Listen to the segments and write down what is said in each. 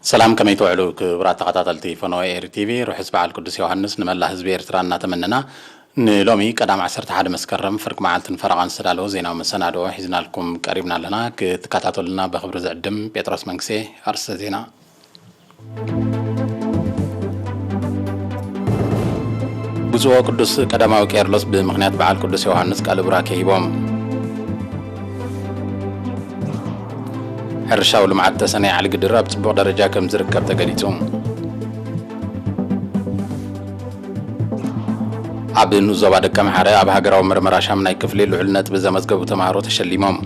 ሰላም፣ ከመይ ትውዕሉ ክቡራት ተኸታተልቲ ፈነወ ኤሪ ቲቪ? ርሑስ በዓል ቅዱስ ዮሃንስ ንመላእ ህዝቢ ኤርትራ እናተመነና፣ ንሎሚ ቀዳም ዓሰርተ ሓደ መስከረም ፍርቂ መዓልትን ፈረቓን ዝተዳለወ ዜናዊ መሰናድኦ ሒዝናልኩም ቀሪብና ኣለና። ክትከታተሉና ብኽብሪ ዝዕድም ጴጥሮስ መንግስቴ። ኣርእስተ ዜና። ብፁዕ ወቅዱስ ቀዳማዊ ቄርሎስ ብምኽንያት በዓል ቅዱስ ዮሃንስ ቃለ ቡራኬ ሂቦም። ሕርሻዊ ልምዓት ተሰነይ ዓሊ ግድር ኣብ ጽቡቕ ደረጃ ከም ዝርከብ ተገሊጹ። ኣብ ንኡስ ዞባ ደቀምሓረ ኣብ ሃገራዊ መርመራ ሻምናይ ክፍሊ ልዑል ነጥቢ ዘመዝገቡ ተምሃሮ ተሸሊሞም።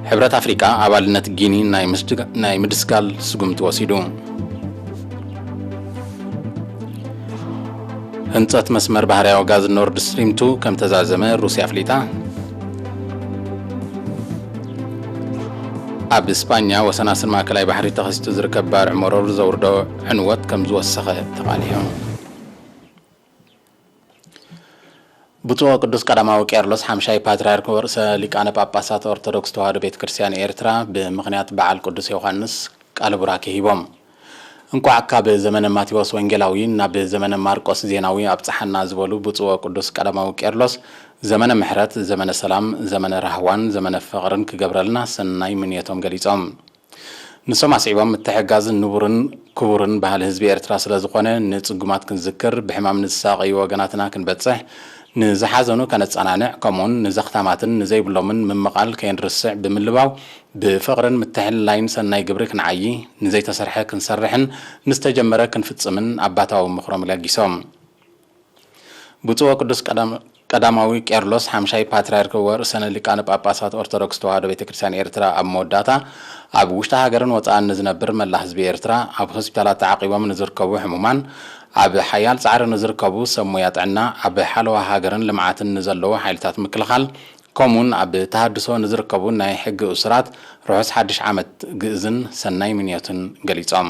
ሕብረት ኣፍሪቃ ኣባልነት ጊኒ ናይ ምስድጋ-፣ ናይ ምድስጋል ስጉምቲ ወሲዱ። ህንጸት መስመር ባህርያዊ ጋዝ ኖርድ ስትሪም ቱ ከም ተዛዘመ ሩስያ ኣፍሊጣ። ኣብ ስጳኛ ወሰናስን ማእከላይ ባሕሪ ተኸሲቱ ዝርከብ ባርዕ መሮር ዘውርዶ ዕንወት ከም ዝወሰኸ ተቓሊዑ። ብፁዕ ወቅዱስ ቀዳማዊ ቄርሎስ ሓምሻይ ፓትርያርክ ወርእሰ ሊቃነ ጳጳሳት ኦርቶዶክስ ተዋህዶ ቤተ ክርስቲያን ኤርትራ ብምኽንያት በዓል ቅዱስ ዮሃንስ ቃለ ቡራኬ ሂቦም። እንቋዕ ካብ ዘመነ ማቴዎስ ወንጌላዊ ናብ ዘመነ ማርቆስ ዜናዊ ኣብጽሓና ዝበሉ ብፁዕ ወቅዱስ ቀዳማዊ ቄርሎስ፣ ዘመነ ምሕረት፣ ዘመነ ሰላም፣ ዘመነ ራህዋን ዘመነ ፍቕርን ክገብረልና ሰናይ ምንዮቶም ገሊጾም። ንሶም ኣስዒቦም፣ ምትሕግጋዝ ንቡርን ክቡርን ባህሊ ህዝቢ ኤርትራ ስለ ዝኾነ፣ ንጽጉማት ክንዝክር፣ ብሕማም ንዝሳቐዩ ወገናትና ክንበጽሕ፣ ንዝሓዘኑ ከነጸናንዕ፣ ከምኡውን ንዘኽታማትን ንዘይብሎምን ምምቓል ከየንርስዕ ብምልባው፣ ብፍቕርን ምትሕልላይን ሰናይ ግብሪ ክንዓዪ፣ ንዘይተሰርሐ ክንሰርሕን ንዝተጀመረ ክንፍጽምን ኣባታዊ ምኽሮም ለጊሶም። ብፁዕ ወቅዱስ ቀዳም-፣ ቀዳማዊ ቄርሎስ ሓምሻይ ፓትርያርክ ወርእሰነ ሊቃነ ጳጳሳት ኦርቶዶክስ ተዋህዶ ቤተ ክርስቲያን ኤርትራ ኣብ መወዳእታ፣ ኣብ ውሽጢ ሃገርን ወጻእን ንዝነብር መላ ህዝቢ ኤርትራ፣ ኣብ ሆስፒታላት ተዓቂቦም ንዝርከቡ ሕሙማን፣ ኣብ ሓያል ጻዕሪ ንዝርከቡ ሰብ ሞያ ጥዕና፣ ኣብ ሓለዋ ሃገርን ልምዓትን ንዘለዉ ሓይልታት ምክልኻል፣ ከምኡውን ኣብ ተሃድሶ ንዝርከቡ ናይ ሕጊ እሱራት ርሑስ ሓድሽ ዓመት ግእዝን ሰናይ ምንዮትን ገሊጾም።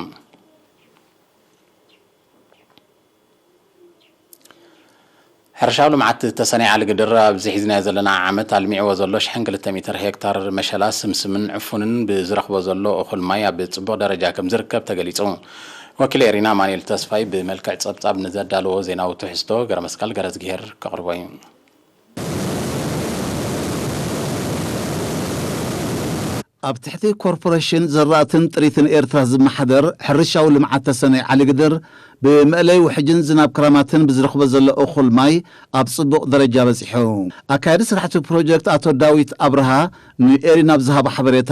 ሕርሻዊ ልምዓት ተሰነይ ዓሊ ግድር ኣብዚ ሒዝናዮ ዘለና ዓመት ኣልሚዕዎ ዘሎ ሽሕን ክልተ ሚእትን ሄክታር መሸላ፣ ስምስምን ዕፉንን ብዝረኽቦ ዘሎ እኹል ማይ ኣብ ጽቡቕ ደረጃ ከም ዝርከብ ተገሊጹ። ወኪል ኤሪና ኣማኑኤል ተስፋይ ብመልክዕ ጸብጻብ ንዘዳለዎ ዜናዊ ትሕዝቶ ገረመስቀል ገረዝግሄር ከቕርቦ እዩ። ኣብ ትሕቲ ኮርፖሬሽን ዘራእትን ጥሪትን ኤርትራ ዝመሓደር ሕርሻዊ ልምዓት ተሰነይ ዓሊ ግድር፣ ብመእለይ ውሕጅን ዝናብ ክራማትን ብዝረኽቦ ዘሎ እኹል ማይ ኣብ ጽቡቕ ደረጃ በጺሑ። ኣካያዲ ስራሕቲ ፕሮጀክት ኣቶ ዳዊት ኣብርሃ ንኤሪና ኣብ ዝሃቦ ሓበሬታ፣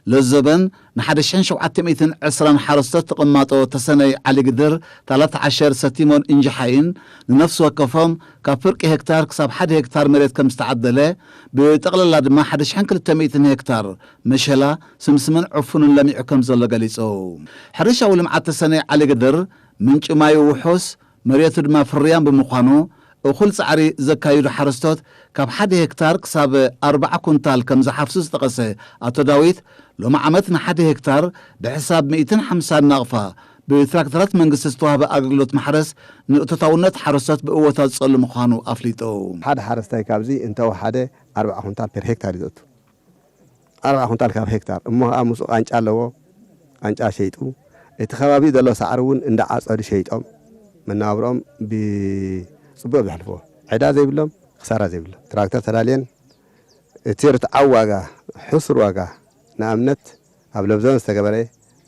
ለዘበን ንሓደ ሽሕን ሸውዓተ ሚእትን ዕስራን ሓረስቶት ተቐማጦ ተሰነይ ዓሊ ግድር ታላት ዓሸር ሰቲሞን እንጅሓይን ንነፍሲ ወከፎም ካብ ፍርቂ ሄክታር ክሳብ ሓደ ሄክታር መሬት ከም ዝተዓደለ፣ ብጠቕላላ ድማ ሓደ ሽሕን ክልተ ሚእትን ሄክታር መሸላ፣ ስምስምን ዕፉንን ለሚዑ ከም ዘሎ ገሊጹ። ሕርሻዊ ልምዓት ተሰነይ ዓሊ ግድር ምንጪ ማዩ ውሑስ፣ መሬቱ ድማ ፍርያም ብምዃኑ፣ እኹል ጻዕሪ ዘካይዱ ሓረስቶት ካብ ሓደ ሄክታር ክሳብ ኣርባዓ ኩንታል ከም ዝሓፍሱ ዝጠቐሰ ኣቶ ዳዊት፣ ሎሚ ዓመት ንሓደ ሄክታር ብሕሳብ ሚእትን ሓምሳን ናቕፋ ብትራክተራት መንግስቲ ዝተዋህበ ኣገልግሎት ማሕረስ ንእቶታውነት ሓረስቶት ብእወታ ዝጸሉ ምዃኑ ኣፍሊጡ። ሓደ ሓረስታይ ካብዚ እንተወሓደ ኣርባዓ ኩንታል ፐር ሄክታር እዩ ዘእቱ። ኣርባዓ ኩንታል ካብ ሄክታር እሞ ከዓ ምስኡ ቃንጫ ኣለዎ። ቃንጫ ሸይጡ፣ እቲ ከባቢ ዘሎ ሳዕሪ እውን እንዳዓጸዱ ሸይጦም መነባብሮኦም ብጽቡቕ ዘሕልፍዎ። ዕዳ ዘይብሎም፣ ክሳራ ዘይብሎም። ትራክተር ተዳልየን እቲ ርትዓዊ ዋጋ፣ ሕሱር ዋጋ፣ ንኣብነት ኣብ ለብዘን ዝተገበረ፣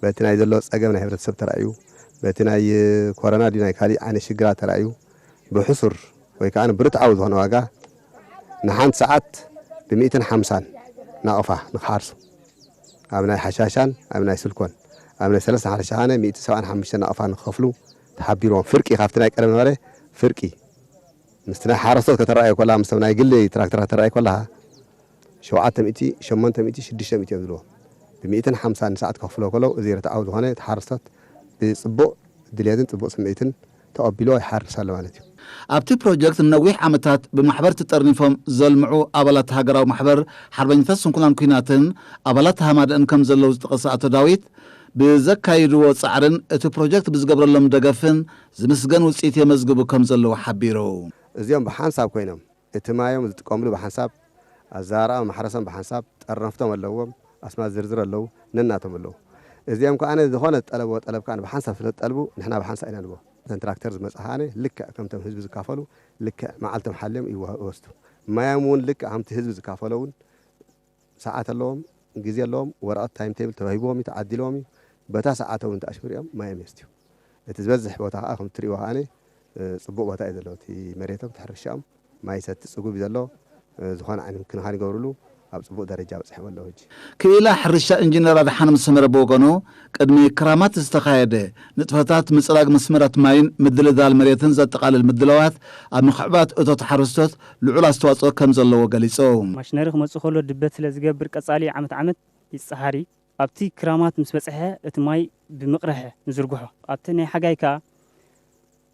በቲ ናይ ዘሎ ጸገም ናይ ሕብረተሰብ ተራእዩ፣ በቲ ናይ ኮረና ድዩ ናይ ካሊእ ዓይነት ሽግራት ተራእዩ፣ ብሕሱር ወይ ከዓ ብርትዓዊ ዝኾነ ዋጋ ንሓንቲ ሰዓት ብሚእትን ሓምሳን ናቕፋ ንክሓርሱ፣ ኣብ ናይ ሓሻሻን ኣብ ናይ ስልኮን ኣብ ናይ ሰለስተ ሓደ ሸሓነ ሚእቲ ሰብዓን ሓሙሽተን ናቕፋ ንክኸፍሉ ተሓቢርዎም። ፍርቂ ካብቲ ናይ ቀደም ነበረ ፍርቂ ምስቲ ናይ ሓረስቶት ከተረኣዮ ከላ፣ ምስቶም ናይ ግሊ ትራክተራት ከተረኣዮ ከለኻ፣ ሸውዓተ ሚእቲ፣ ሸሞንተ ሚእቲ፣ ሽዱሽተ ሚእቲ እዮም ዝብልዎ። ብሚእትን ሓምሳን ንሰዓት ከኽፍሎ ከለዉ፣ እዚ ርትዓዊ ዝኾነ እቲ ሓረስቶት ብጽቡቕ ድልየትን ጽቡቕ ስምዒትን ተቐቢልዎ ይሓርስ ኣሎ ማለት እዩ። ኣብቲ ፕሮጀክት ንነዊሕ ዓመታት ብማሕበር ተጠርኒፎም ዘልምዑ ኣባላት ሃገራዊ ማሕበር ሓርበኛታት ስንኩላን ኲናትን ኣባላት ሃማደእን ከም ዘለዉ ዝጠቐሰ ኣቶ ዳዊት፣ ብዘካይድዎ ጻዕርን እቲ ፕሮጀክት ብዝገብረሎም ደገፍን ዝምስገን ውጽኢት የመዝግቡ ከም ዘለዉ ሓቢሩ። እዚኦም ብሓንሳብ ኮይኖም፣ እቲ ማዮም ዝጥቀምሉ ብሓንሳብ፣ ኣዘራርባ ማሕረሶም ብሓንሳብ፣ ጠረፍቶም ኣለዎም፣ ኣስማት ዝርዝር ኣለዉ፣ ነናቶም ኣለዉ። እዚኦም ከኣ ዝኾነ ዝጠለብዎ ጠለብ ከኣ ብሓንሳብ ስለ ዝጠልቡ፣ ንሕና ብሓንሳብ ኢና ንቦ። እተን ትራክተር ዝመጻ ከኣ ልክዕ ከምቶም ህዝቢ ዝካፈሉ፣ ልክዕ መዓልቶም ሓልዮም ይወ-፣ ይወስዱ። ማዮም እውን ልክዕ ከምቲ ህዝቢ ዝካፈሎ እውን ሰዓት ኣለዎም፣ ግዜ ኣለዎም፣ ወረቐት ታይም ቴብል ተዋሂብዎም እዩ፣ ተዓዲልዎም እዩ። በታ ሰዓቶም እንተኣሽምሪኦም ማዮም የስትዩ። እቲ ዝበዝሕ ቦታ ከኣ ከም እትርእይዎ ከኣ፣ እ፣ ጽቡቕ ቦታ እዩ ዘለዎ። እቲ መሬቶም፣ እቲ ሕርሻኦም ማይ ይሰቲ ጽጉብ እዩ ዘሎ። እ፣ ዝኾነ ዓይነት ምክንኻን ይገብርሉ፣ ኣብ ጽቡቕ ደረጃ በጺሖም ኣለዉ ሕጂ። ክኢላ ሕርሻ ኢንጂነር ኣድሓኖም ሰመረ ብወገኑ፣ ቅድሚ ክራማት ዝተኻየደ ንጥፈታት ምጽራግ መስመራት ማይን ምድልዳል መሬትን ዘጠቓልል ምድላዋት ኣብ ምኽዕባት እቶት ሓረስቶት ልዑል ኣስተዋጽኦ ከም ዘለዎ ገሊጹ። ማሽነሪ ክመጽእ ከሎ ድበት ስለ ዝገብር ቀጻሊ ዓመት ዓመት ይጸሃር እዩ። ኣብቲ ክራማት ምስ በጽሐ እቲ ማይ ብምቕርሐ ንዝርግሖ። ኣብቲ ናይ ሓጋይ ከኣ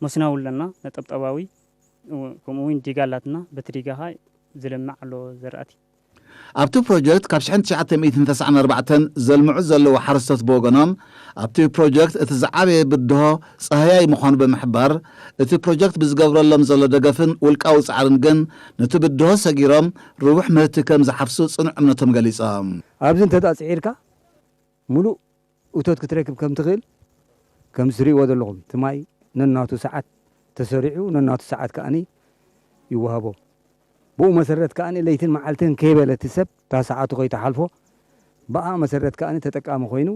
መስናዊ ኣለና፣ ነጠብጠባዊ፣ ከምኡ እውን ዲጋ ኣላትና። በቲ ዲጋ ከኣ ዝለምዕ ኣሎ ዘራእቲ። ኣብቲ ፕሮጀክት ካብ ሽሕን ትሽዓተ ሚእትን ተስዓን ኣርባዕተን ዘልምዑ ዘለዉ ሓረስቶት ብወገኖም፣ ኣብቲ ፕሮጀክት እቲ ዝዓበየ ብድሆ ጻህያይ ምዃኑ ብምሕባር፣ እቲ ፕሮጀክት ብዝገብረሎም ዘሎ ደገፍን ውልቃዊ ጻዕርን ግን ነቲ ብድሆ ሰጊሮም ርቡሕ ምህርቲ ከም ዝሓፍሱ ጽኑዕ እምነቶም ገሊጾም። ኣብዚ እንተዳኣ ጽዒርካ፣ ምሉእ እቶት ክትረክብ ከም ትኽእል፣ ከም ትርእይዎ ዘለኹም፣ እቲ ማይ ነናቱ ሰዓት ተሰሪዑ፣ ነናቱ ሰዓት ከኣኒ ይወሃቦ። ብኡ መሰረት ከኣኒ ለይትን መዓልትን ከይበለ እቲ ሰብ እታ ሰዓቱ ከይተሓልፎ፣ ብኣ መሰረት ከኣኒ ተጠቃሚ ኮይኑ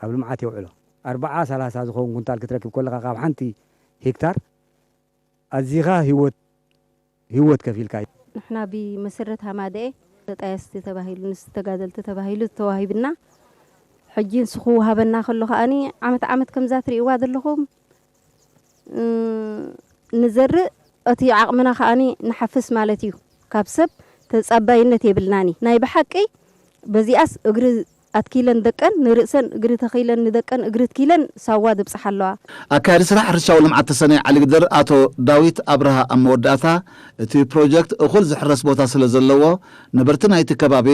ኣብ ልምዓት የውዕሎ። ኣርብዓ፣ ሰላሳ ዝኸውን ኩንታል ክትረክብ ከለኻ ካብ ሓንቲ ሄክታር ኣዚኻ ህይወት፣ ህይወት ከፊልካ እዩ። ንሕና ብመሰረት ሃማደኤ ተጣየስቲ ተባሂሉ፣ ንስ ተጋደልቲ ተባሂሉ ተዋሂብና። ሕጂ ንሱ ክወሃበና ከሎ ከኣኒ ዓመት ዓመት ከምዛ ትርእይዋ ዘለኹም፣ እ፣ ንዘርእ፣ እቲ ዓቕምና ከኣኒ ንሓፍስ ማለት እዩ። ካብ ሰብ ተጻባይነት የብልናኒ። ናይ ብሓቂ በዚኣስ እግሪ ኣትኪለን ደቀን ንርእሰን እግሪ ተኺለን ንደቀን እግሪ ትኪለን ሳዋ ዘብጽሓ ኣለዋ። ኣካያዲ ስራሕ ሕርሻዊ ልምዓት ተሰነይ ዓሊግድር ኣቶ ዳዊት ኣብርሃ ኣብ መወዳእታ፣ እቲ ፕሮጀክት እኹል ዝሕረስ ቦታ ስለ ዘለዎ፣ ነበርቲ ናይቲ ከባቢ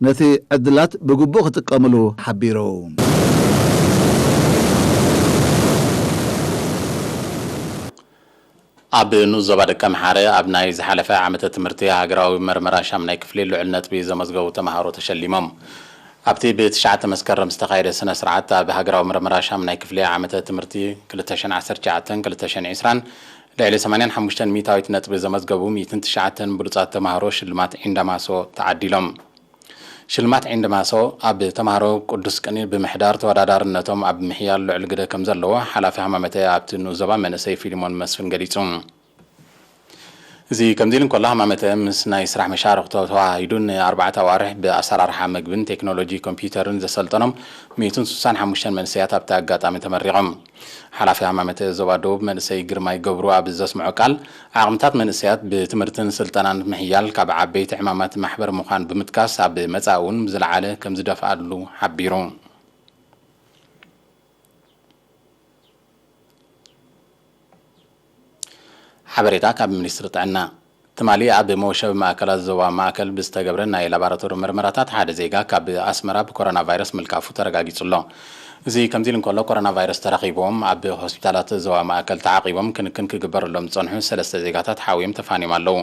ነቲ ዕድላት ብግቡእ ክጥቀምሉ ሓቢሩ። ኣብ ንኡስ ዞባ ደቀምሓረ ኣብ ናይ ዝሓለፈ ዓመተ ትምህርቲ ሃገራዊ መርመራ ሻምናይ ክፍሊ ልዑል ነጥቢ ዘመዝገቡ ተምሃሮ ተሸሊሞም። ኣብቲ ብትሽዓተ መስከረም ዝተኻየደ ስነ ስርዓት፣ ኣብ ሃገራዊ መርመራ ሻምናይ ክፍሊ ዓመተ ትምህርቲ ክልተ ሽሕን ዓሰርተ ትሽዓተን ክልተ ሽሕን ዕስራን ልዕሊ ሰማንያን ሓሙሽተን ሚእታዊት ነጥቢ ዘመዝገቡ ሚእትን ትሽዓተን ብሉጻት ተምሃሮ ሽልማት ዒንዳማሶ ተዓዲሎም። ሽልማት ዒንዳማሶ ኣብ ተምሃሮ ቅዱስ ቅኔ ብምሕዳር ተወዳዳርነቶም ኣብ ምሕያል ልዑል ግደ ከም ዘለዎ ሓላፊ ሃማመተ ኣብቲ ንኡስ ዞባ መንእሰይ ፊሊሞን መስፍን ገሊጹ። እዚ ከምዚ ኢሉ እንከሎ፣ ሃማመተ ምስ ናይ ስራሕ መሻርኽቶ ተዋሃሂዱ ንኣርባዕተ ኣዋርሕ ብኣሰራርሓ መግብን ቴክኖሎጂ ኮምፒውተርን ዘሰልጠኖም ሚእትን ስሳን ሓሙሽተን መንእሰያት ኣብቲ ኣጋጣሚ ተመሪቖም። ሓላፊ ሃማመተ ዞባ ደቡብ መንእሰይ ግርማይ ገብሩ ኣብ ዘስምዖ ቃል፣ ዓቕምታት መንእሰያት ብትምህርትን ስልጠናን ምሕያል ካብ ዓበይቲ ዕማማት ማሕበር ምዃን ብምጥቃስ፣ ኣብ መጻኢ እውን ብዝለዓለ ከም ዝደፍኣሉ ሓቢሩ። ሓበሬታ ካብ ሚኒስትሪ ጥዕና። ትማሊ ኣብ መወሸቢ ማእከላት ዞባ ማእከል ብዝተገብረ ናይ ላቦራቶሪ መርመራታት ሓደ ዜጋ ካብ ኣስመራ ብኮሮና ቫይረስ ምልካፉ ተረጋጊጹ ኣሎ። እዚ ከምዚ ኢሉ እንከሎ፣ ኮሮና ቫይረስ ተረኺብዎም ኣብ ሆስፒታላት ዞባ ማእከል ተዓቒቦም ክንክን ክግበረሎም ዝጸንሑ ሰለስተ ዜጋታት ሓውዮም ተፋንዮም ኣለዉ።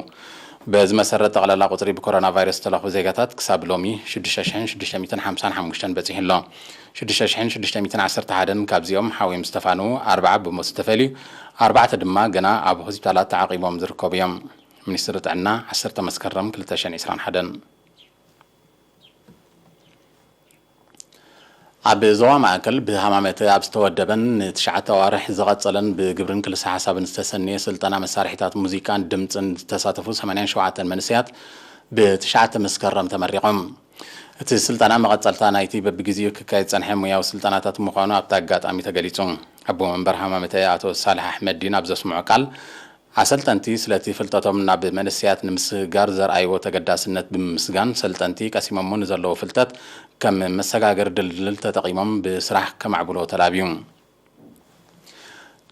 በዚ መሰረት፣ ጠቕላላ ቁጽሪ ብኮሮና ቫይረስ ዝተለኽፉ ዜጋታት ክሳብ ሎሚ ሽዱሽተ ሽሕን ሽዱሽተ ሚእትን ሓምሳን ሓሙሽተን በጺሑ ኣሎ። ሽዱሽተ ሽሕን ሽዱሽተ ሚእትን ዓሰርተ ሓደን ካብዚኦም ሓውዮም ዝተፋንዉ፣ ኣርብዓ ብሞት ዝተፈልዩ፣ ኣርባዕተ ድማ ገና ኣብ ሆስፒታላት ተዓቒቦም ዝርከቡ እዮም። ሚኒስትሪ ጥዕና፣ ዓሰርተ መስከረም ክልተ ሽሕን ዕስራን ሓደን። ኣብ ዞባ ማእከል ብሃማመተ ኣብ ዝተወደበን ንትሽዓተ ኣዋርሕ ዝቐጸለን ብግብርን ክልሰ ሓሳብን ዝተሰነየ ስልጠና መሳርሒታት ሙዚቃን ድምጽን ዝተሳተፉ ሰማንያን ሸውዓተን መንእሰያት ብትሽዓተ መስከረም ተመሪቖም። እቲ ስልጠና መቐጸልታ ናይቲ በብግዜኡ ክካየድ ዝጸንሐ ሙያዊ ስልጠናታት ምዃኑ ኣብቲ ኣጋጣሚ ተገሊጹ። ኣቦ መንበር ሃማመተ ኣቶ ሳልሕ ኣሕመዲን ኣብ ዘስምዖ ቃል፣ ኣሰልጠንቲ ስለቲ ፍልጠቶም ናብ መንእሰያት ንምስግጋር ዘርኣይዎ ተገዳስነት ብምምስጋን፣ ሰልጠንቲ ቀሲሞሞ ንዘለዎ ፍልጠት ከም መሰጋገሪ ድልድል ተጠቒሞም ብስራሕ ከማዕብሎ ተላብዩ።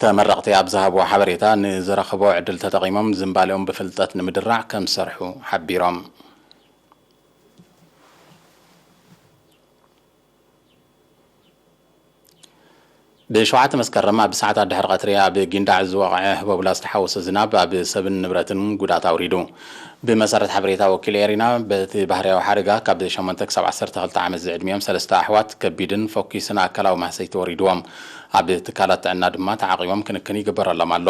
ተመረቕቲ ኣብ ዝሃብዎ ሓበሬታ፣ ንዝረኸቦ ዕድል ተጠቒሞም ዝንባሌኦም ብፍልጠት ንምድራዕ ከም ዝሰርሑ ሓቢሮም። ብሸውዓተ መስከረም ኣብ ሰዓታት ድሕሪ ቀትሪ ኣብ ጊንዳዕ ዝወቕዐ ህቦብላ ዝተሓወሰ ዝናብ ኣብ ሰብን ንብረትን ጉድኣት ኣውሪዱ። ብመሰረት ሓበሬታ ወኪል ኤሪና፣ በቲ ባህርያዊ ሓደጋ ካብ ሸሞንተ ክሳብ ዓሰርተ ክልተ ዓመት ዝዕድሚኦም ሰለስተ ኣሕዋት ከቢድን ፈኲስን ኣካላዊ ማህሰይቲ ወሪድዎም። ኣብ ትካላት ጥዕና ድማ ተዓቒቦም ክንክን ይግበረሎም ኣሎ።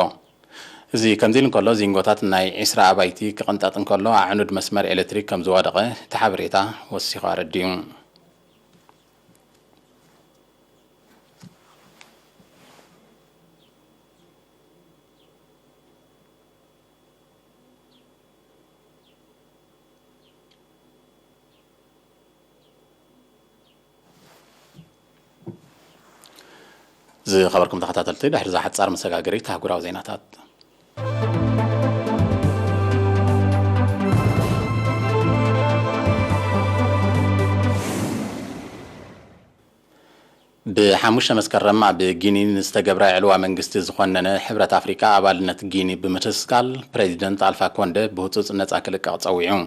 እዚ ከምዚ ኢሉ እንከሎ፣ ዚንጎታት ናይ ዒስራ ኣባይቲ ክቕንጠጥ እንከሎ፣ ኣዕኑድ መስመር ኤሌክትሪክ ከም ዝወደቐ እቲ ሓበሬታ ወሲኹ ኣረዲኡ። ዝኸበርኩም ተኸታተልቲ፣ ድሕሪ እዛ ሓጻር መሰጋገሪት ኣህጉራዊ ዜናታት። ብሓሙሽተ መስከረም ኣብ ጊኒ ንዝተገብረ ዕልዋ መንግስቲ ዝኾነነ ሕብረት ኣፍሪቃ ኣባልነት ጊኒ ብምትስካል፣ ፕሬዚደንት ኣልፋ ኮንደ ብህጹጽ ነጻ ክልቀቕ ጸዊዑ።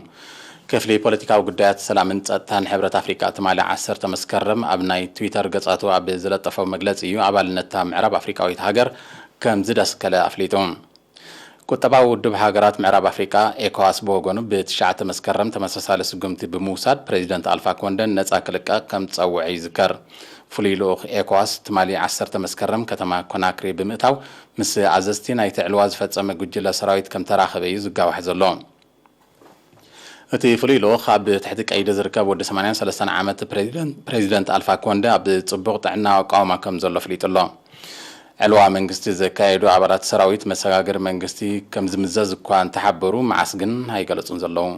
ክፍሊ ፖለቲካዊ ጉዳያት ሰላምን ጸጥታን ሕብረት ኣፍሪቃ ትማሊ ዓሰርተ መስከረም ኣብ ናይ ትዊተር ገጻቱ ኣብ ዝለጠፎ መግለጺ እዩ፣ ኣባልነታ ምዕራብ ኣፍሪቃዊት ሃገር ከም ዝደስከለ ኣፍሊጡ። ቁጠባዊ ውድብ ሃገራት ምዕራብ ኣፍሪቃ፣ ኤኮዋስ፣ ብወገኑ ብትሽዓተ መስከረም ተመሳሳሊ ስጉምቲ ብምውሳድ፣ ፕሬዚደንት ኣልፋ ኮንደ ነጻ ክልቀቕ ከም ዝጸውዐ ይዝከር። ፍሉይ ልኡኽ ኤኮዋስ ትማሊ ዓሰርተ መስከረም ከተማ ኮናክሪ ብምእታው፣ ምስ ኣዘዝቲ ናይቲ ዕልዋ ዝፈጸመ ጉጅለ ሰራዊት ከም ተራኸበ እዩ ዝጋዋሕ ዘሎ። እቲ ፍሉይ ልኡኽ ኣብ ትሕቲ ቀይዲ ዝርከብ ወዲ ሰማንያን ሰለስተን ዓመት ፕሬዚደንት፣ ፕሬዚደንት ኣልፋ ኮንደ ኣብ ጽቡቕ ጥዕናዊ ኣቃውማ ከም ዘሎ ኣፍሊጡ ኣሎ። ዕልዋ መንግስቲ ዘካየዱ ኣባላት ሰራዊት መሰጋገሪ መንግስቲ ከም ዝምዘዝ እኳ እንተሓበሩ፣ መዓስ ግን ኣይገለጹን ዘለዉ።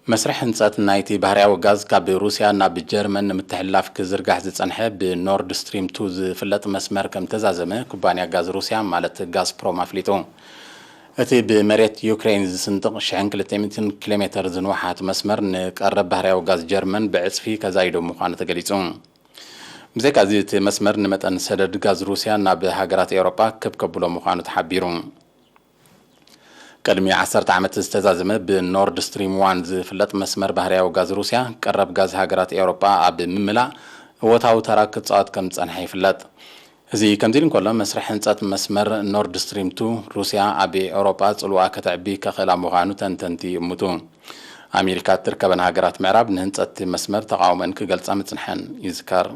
መስርሕ ህንጸት ናይቲ ባህርያዊ ጋዝ ካብ ሩስያ ናብ ጀርመን ንምትሕልላፍ ክዝርጋሕ ዝጸንሐ ብኖርድ ስትሪም ቱ ዝፍለጥ መስመር ከም ተዛዘመ ኩባንያ ጋዝ ሩስያ ማለት ጋዝፕሮም ኣፍሊጡ። እቲ ብመሬት ዩክሬን ዝስንጥቕ ሽሕን ክልተ ሚእትን ኪሎ ሜተር ዝንውሓት መስመር ንቀረብ ባህርያዊ ጋዝ ጀርመን ብዕጽፊ ከዛይዶ ምዃኑ ተገሊጹ። ብዘይካዚ እቲ መስመር ንመጠን ሰደድ ጋዝ ሩስያ ናብ ሃገራት ኤውሮጳ ክብ ከብሎ ምዃኑ ተሓቢሩ። ቅድሚ ዓሰርተ ዓመት ዝተዛዘመ ብኖርድ ስትሪም ዋን ዝፍለጥ መስመር ባህርያዊ ጋዝ ሩስያ፣ ቀረብ ጋዝ ሃገራት ኤውሮጳ ኣብ ምምላእ እወታዊ ተራ ክጻወት ከም ዝጸንሐ ይፍለጥ። እዚ ከምዚ ኢሉ እንከሎ፣ መስርሕ ህንጸት መስመር ኖርድ ስትሪም ቱ፣ ሩስያ ኣብ ኤውሮጳ ጽልዋ ከተዕቢ ከኽእላ ምዃኑ ተንተንቲ ይእምቱ። ኣሜሪካ እትርከበን ሃገራት ምዕራብ ንህንጸት እቲ መስመር ተቓውሞን ክገልጻ ምጽንሐን ይዝከር።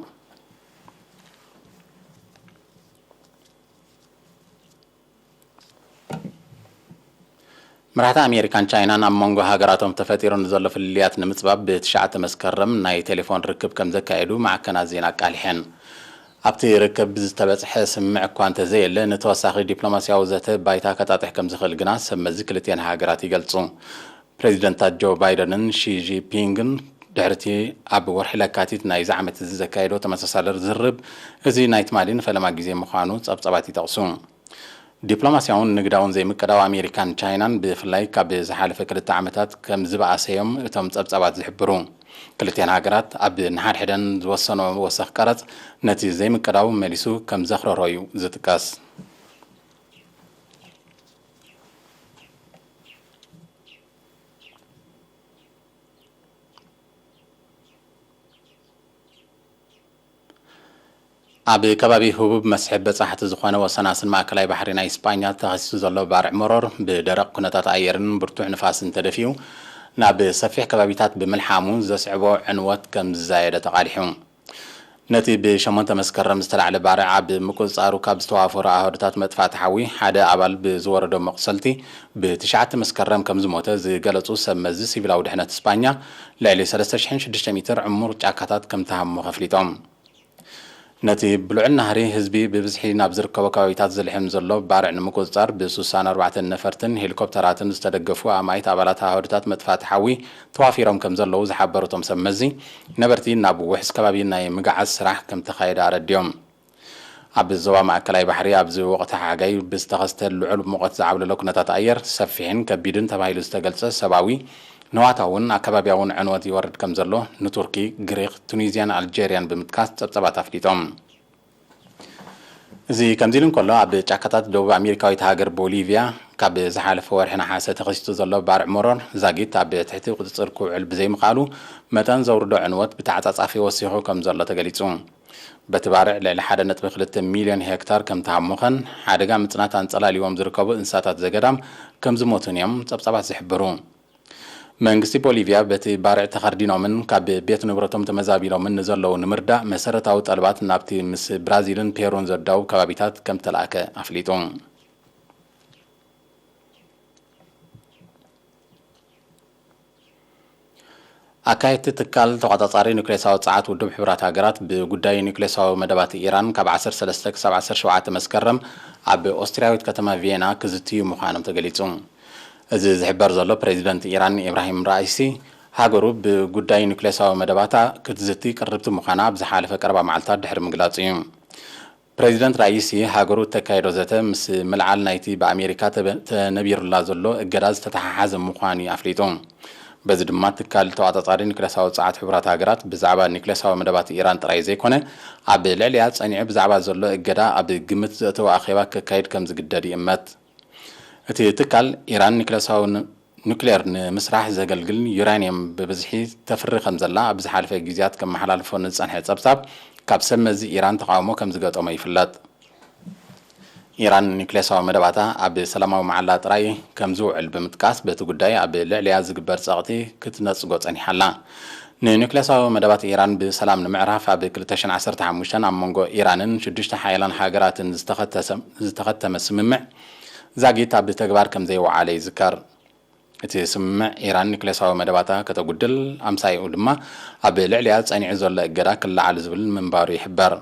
መራሕቲ ኣሜሪካን ቻይናን ኣብ መንጎ ሃገራቶም ተፈጢሩ ንዘሎ ፍልልያት ንምጽባብ ብትሽዓተ መስከረም ናይ ቴሌፎን ርክብ ከም ዘካየዱ ማዕከናት ዜና ኣቃሊሐን። ኣብቲ ርክብ ዝተበጽሐ ስምምዕ እኳ እንተዘየለ፣ ንተወሳኺ ዲፕሎማስያዊ ዘተ ባይታ ከጣጥሕ ከም ዝኽእል ግና ሰብ መዚ ክልቲአን ሃገራት ይገልጹ። ፕሬዚደንታት ጆ ባይደንን ሺ ጂንፒንግን ድሕርቲ ኣብ ወርሒ ለካቲት ናይዚ ዓመት እዚ ዘካየዶ ተመሳሳሊ ዝርርብ፣ እዚ ናይ ትማሊ ንፈለማ ግዜ ምዃኑ ጸብጻባት ይጠቕሱ። ዲፕሎማስያውን ንግዳውን ዘይምቅዳው ኣሜሪካን ቻይናን ብፍላይ ካብ ዝሓለፈ ክልተ ዓመታት ከም ዝበኣሰዮም እቶም ጸብጻባት ዝሕብሩ። ክልቲኣን ሃገራት ኣብ ንሓድሕደን ዝወሰኖ ወሰኽ ቀረጽ ነቲ ዘይምቅዳው መሊሱ ከም ዘኽረሮ እዩ ዝጥቀስ። ኣብ ከባቢ ህቡብ መስሕብ በጻሕቲ ዝኾነ ወሰናስን ማእከላይ ባሕሪ ናይ ስጳኛ ተኸሲሱ ዘሎ ባርዕ መሮር ብደረቕ ኩነታት ኣየርን ብርቱዕ ንፋስን ተደፊኡ ናብ ሰፊሕ ከባቢታት ብምልሓሙ ዘስዕቦ ዕንወት ከም ዝዛየደ ተቓሊሑ። ነቲ ብሸሞንተ መስከረም ዝተላዕለ ባርዕ ኣብ ምቁጽጻሩ ካብ ዝተዋፈሩ ኣሃዱታት መጥፋእቲ ሓዊ ሓደ ኣባል ብዝወረዶ መቑሰልቲ ብትሽዓተ መስከረም ከም ዝሞተ ዝገለጹ ሰብ መዚ ሲቪላዊ ድሕነት ስጳኛ፣ ልዕሊ ሰለስተ ሽሕን ሽዱሽተ ሚእቲ ዕሙር ጫካታት ከም ተሃሞ ኣፍሊጦም። ነቲ ብልዑል ናህሪ ህዝቢ ብብዝሒ ናብ ዝርከቦ ከባቢታት ዝልሕም ዘሎ ባርዕ ንምቁጽጻር ብስሳን ኣርባዕተን ነፈርትን ሄሊኮፕተራትን ዝተደገፉ ኣማኢት ኣባላት ኣሃዱታት መጥፋእቲ ሓዊ ተዋፊሮም ከም ዘለዉ ዝሓበሩ እቶም ሰብ መዚ፣ ነበርቲ ናብ ውሑስ ከባቢ ናይ ምግዓዝ ስራሕ ከም ተኻየደ ኣረዲኦም። ኣብ ዞባ ማእከላይ ባሕሪ ኣብዚ ወቕቲ ሓጋይ ብዝተኸስተ ልዑል ሙቐት ዝዓብለሎ ኩነታት ኣየር፣ ሰፊሕን ከቢድን ተባሂሉ ዝተገልጸ ሰብኣዊ ንዋታውን ኣከባቢያውን ዕንወት ይወርድ ከም ዘሎ ንቱርኪ፣ ግሪክ፣ ቱኒዝያን ኣልጀርያን ብምጥቃስ ጸብጸባት ኣፍሊጦም። እዚ ከምዚ ኢሉ እንከሎ፣ ኣብ ጫካታት ደቡብ ኣሜሪካዊት ሃገር ቦሊቪያ ካብ ዝሓለፈ ወርሒ ነሓሰ ተኸሲቱ ዘሎ ባርዕ መሮር ዛጊት ኣብ ትሕቲ ቁጽጽር ክውዕል ብዘይምኽኣሉ፣ መጠን ዘውርዶ ዕንወት ብተዓጻጻፊ ወሲኹ ከም ዘሎ ተገሊጹ። በቲ ባርዕ ልዕሊ ሓደ ነጥቢ ክልተ ሚልዮን ሄክታር ከም ተሃሙኸን ሓደጋ ምጽናት ኣንጸላልይዎም ዝርከቡ እንስሳታት ዘገዳም ከም ዝሞቱን እዮም ጸብጻባት ዝሕብሩ። መንግስቲ ቦሊቪያ በቲ ባርዕ ተኸርዲኖምን ካብ ቤት ንብረቶም ተመዛቢሎምን ንዘለዉ ንምርዳእ መሰረታዊ ጠለባት ናብቲ ምስ ብራዚልን ፔሩን ዘዳው ከባቢታት ከም ተላእከ ኣፍሊጡ። ኣካየድቲ ትካል ተቆጻጻሪ ኑክሌሳዊ ጸዓት ውድብ ሕቡራት ሃገራት ብጉዳይ ኑክሌሳዊ መደባት ኢራን ካብ ዓሰርተ ሰለስተ ክሳብ ዓሰርተ ሸውዓተ መስከረም ኣብ ኦስትርያዊት ከተማ ቪየና ክዝትዩ ምዃኖም ተገሊጹ። እዚ ዝሕበር ዘሎ ፕሬዚደንት ኢራን ኢብራሂም ራኢሲ ሃገሩ ብጉዳይ ኑክሌሳዊ መደባታ ክትዝቲ ቅርብቲ ምዃና ኣብ ዝሓለፈ ቀረባ መዓልታት ድሕሪ ምግላጹ እዩ። ፕሬዚደንት ራኢሲ ሃገሩ እተካየዶ ዘተ ምስ ምልዓል ናይቲ ብኣሜሪካ ተበ- ተነቢሩላ ዘሎ እገዳ ዝተተሓሓዘ ምዃኑ ኣፍሊጡ። በዚ ድማ ትካል ተቆጻጻሪ ኑክሌሳዊ ጸዓት ሕቡራት ሃገራት ብዛዕባ ኑክሌሳዊ መደባት ኢራን ጥራይ ዘይኮነ ኣብ ልዕሊኣ ጸኒዑ ብዛዕባ ዘሎ እገዳ ኣብ ግምት ዘእተወ ኣኼባ ከካይድ ከም ዝግደድ ይእመት። እቲ ትካል ኢራን ኑክሌሳዊ ን- ኑክሌር ንምስራሕ ዘገልግል ዩራኒየም ብብዝሒ ተፍሪ ከም ዘላ ኣብ ዝሓለፈ ግዜያት ከመሓላልፎ ንዝጸንሐ ጸብጻብ ካብ ሰብ መዚ ኢራን ተቓውሞ ከም ዝገጠሞ ይፍለጥ። ኢራን ኑክሌሳዊ መደባታ ኣብ ሰላማዊ መዓላ ጥራይ ከም ዝውዕል ብምጥቃስ በቲ ጉዳይ ኣብ ልዕሊያ ዝግበር ጸቕጢ ክትነጽጎ ጸኒሓ ኣላ። ንኑክሌሳዊ መደባት ኢራን ብሰላም ንምዕራፍ ኣብ ክልተ ሽሕን ዓሰርተ ሓሙሽተን ኣብ መንጎ ኢራንን ሽዱሽተ ሓያላን ሃገራትን ዝተኸተሰ- ዝተኸተመ ስምምዕ ዛጊት ኣብ ተግባር ከም ዘይወዓለ ይዝከር። እቲ ስምምዕ ኢራን ኒክሌሳዊ መደባታ ከተጉድል ኣምሳይኡ ድማ ኣብ ልዕሊኣ ጸኒዑ ዘሎ እገዳ ክለዓል ዝብል ምንባሩ ይሕበር።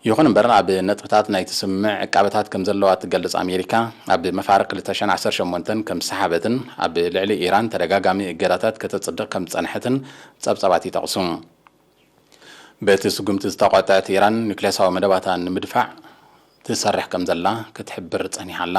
ይኹን እምበር ኣብ ነጥብታት ናይቲ ስምምዕ ዕቃበታት ከም ዘለዋ እትገልጽ ኣሜሪካ ኣብ መፋርቕ ክልተ ሽሕን ዓሰርተ ሸሞንተን ከም ዝሰሓበትን ኣብ ልዕሊ ኢራን ተደጋጋሚ እገዳታት ከተጽድቕ ከም ዝጸንሐትን ጸብጻባት ይጠቕሱ። በቲ ስጉምቲ ዝተቖጥዐት ኢራን ኒክሌሳዊ መደባታ ንምድፋዕ ትሰርሕ ከም ዘላ ክትሕብር ጸኒሓ ኣላ።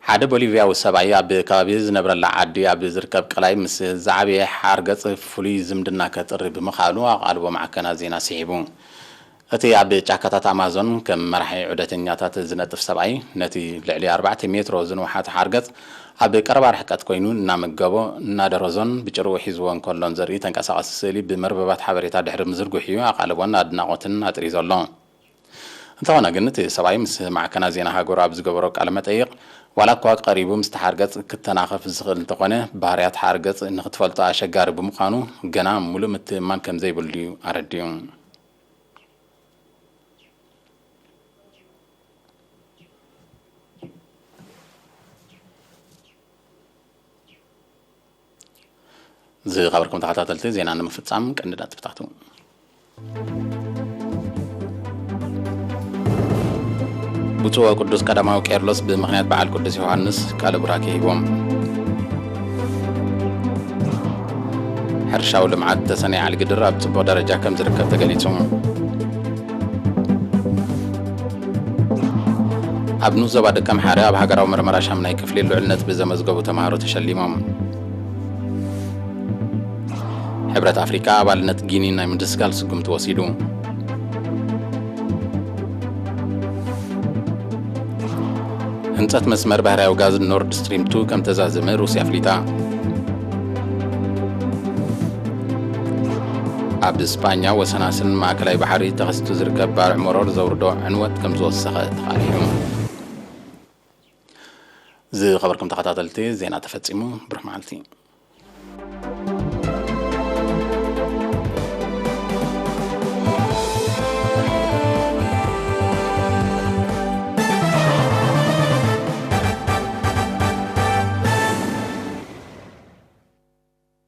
ሓደ ቦሊቪያዊ ሰብኣይ ኣብ ከባቢ ዝነብረላ ዓዲ ኣብ ዝርከብ ቀላይ ምስ ዝዓበየ ሓርገጽ ፍሉይ ዝምድና ከጥሪ ብምኽኣሉ ኣቓልቦ ማዕከናት ዜና ስሒቡ። እቲ ኣብ ጫካታት ኣማዞን ከም መራሒ ዑደተኛታት ዝነጥፍ ሰብኣይ፣ ነቲ ልዕሊ ኣርባዕተ ሜትሮ ዝንውሓት ሓርገጽ ኣብ ቀረባ ርሕቀት ኮይኑ እናመገቦ፣ እናደረዞን ብጭርኡ ሒዝዎ እንከሎን ዘርኢ ተንቀሳቓሲ ስእሊ ብመርበባት ሓበሬታ ድሕሪ ምዝርግሑ እዩ ኣቓልቦን ኣድናቖትን ኣጥርዩ ዘሎ። እንተኾነ ግን፣ እቲ ሰብኣይ ምስ ማዕከናት ዜና ሃገሩ ኣብ ዝገበሮ ቃለ መጠይቕ፣ ዋላ እኳ ቀሪቡ ምስቲ ሓርገጽ ክተናኸፍ ዝኽእል እንተኾነ፣ ባህርያት ሓርገጽ ንኽትፈልጦ ኣሸጋሪ ብምዃኑ፣ ገና ምሉእ ምትእምማን ከም ዘይብሉ እዩ ኣረዲኡ። ዝኸበርኩም ተኸታተልቲ፣ ዜና ንምፍጻም ቀንዲ ነጥብታቱ። ብፁዕ ወቅዱስ ቀዳማዊ ቄርሎስ ብምኽንያት በዓል ቅዱስ ዮሃንስ ቃለ ቡራኬ ሂቦም። ሕርሻዊ ልምዓት ተሰነይ ዓሊ ግድር ኣብ ጽቡቕ ደረጃ ከም ዝርከብ ተገሊጹ። ኣብ ንኡስ ዞባ ደቀምሓረ ኣብ ሃገራዊ መርመራ ሻምናይ ክፍሊ ልዑል ነጥቢ ዘመዝገቡ ተምሃሮ ተሸሊሞም። ሕብረት ኣፍሪቃ ኣባልነት ጊኒ ናይ ምድስጋል ስጉምቲ ወሲዱ። ህንጸት መስመር ባህርያዊ ጋዝ ኖርድ ስትሪም ቱ ከም ተዛዘመ ሩስያ ኣፍሊጣ። ኣብ ስጳኛ ወሰናስን ማእከላይ ባሕሪ ተኸሲቱ ዝርከብ ባርዕ መሮር ዘውርዶ ዕንወት ከም ዝወሰኸ ተቓሊሑ። ዝኸበርኩም ተኸታተልቲ፣ ዜና ተፈጺሙ። ብሩኽ መዓልቲ።